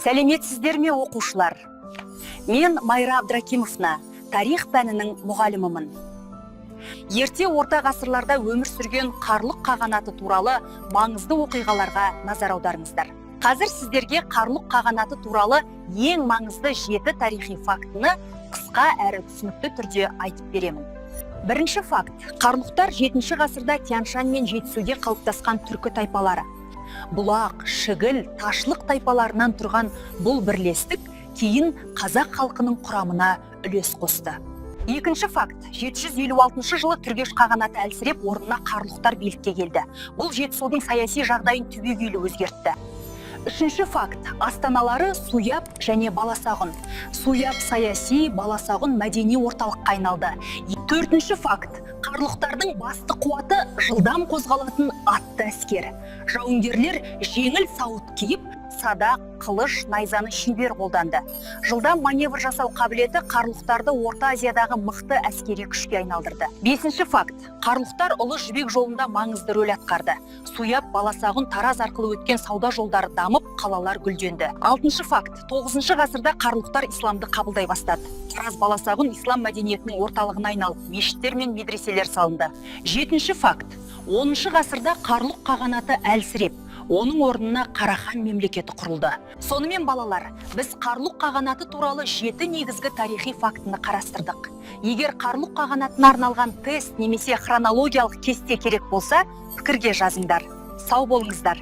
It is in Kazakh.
Сәлеметсіздер ме, оқушылар? Мен Майра Абдракимовна, тарих пәнінің мұғалімімін. Ерте орта ғасырларда өмір сүрген Қарлұқ қағанаты туралы маңызды оқиғаларға назар аударыңыздар. Қазір сіздерге Қарлұқ қағанаты туралы ең маңызды жеті тарихи фактіні қысқа әрі түсінікті түрде айтып беремін. Бірінші факт: қарлұқтар 7 ғасырда Тянь-Шань мен Жетісуде қалыптасқан түркі тайпалары. Бұлақ, Шігіл, Ташлық тайпаларынан тұрған бұл бірлестік кейін қазақ халқының құрамына үлес қосты. Екінші факт: 756 жылы Түргеш қағанаты әлсіреп, орнына қарлұқтар билікке келді. Бұл Жетісудың саяси жағдайын түбегейлі өзгертті. Үшінші факт: астаналары Суяб және Баласағұн. Суяб саяси, Баласағұн мәдени орталыққа айналды. Төртінші факт: қарлұқтардың басты қуаты — жылдам қозғалатын атты әскер. Жауынгерлер жеңіл сауыт киіп, садақ, қылыш, найзаны шебер қолданды. Жылдам маневр жасау қабілеті қарлұқтарды Орта Азиядағы мықты әскери күшке айналдырды. Бесінші факт: қарлұқтар Ұлы Жібек жолында маңызды рөл атқарды. Суяб, Баласағұн, Тараз арқылы өткен сауда жолдары дамып, қалалар гүлденді. Алтыншы факт: 9-шы ғасырда қарлұқтар исламды қабылдай бастады. Тараз, Баласағұн ислам мәдениетінің орталығына айналып, мешіттер мен медреселер салынды. Жетінші факт: 10-шы ғасырда Қарлұқ қағанаты әлсіреп, оның орнына Қарахан мемлекеті құрылды. Сонымен, балалар, біз Қарлұқ қағанаты туралы жеті негізгі тарихи фактіні қарастырдық. Егер Қарлұқ қағанатына арналған тест немесе хронологиялық кесте керек болса, пікірге жазыңдар. Сау болыңыздар.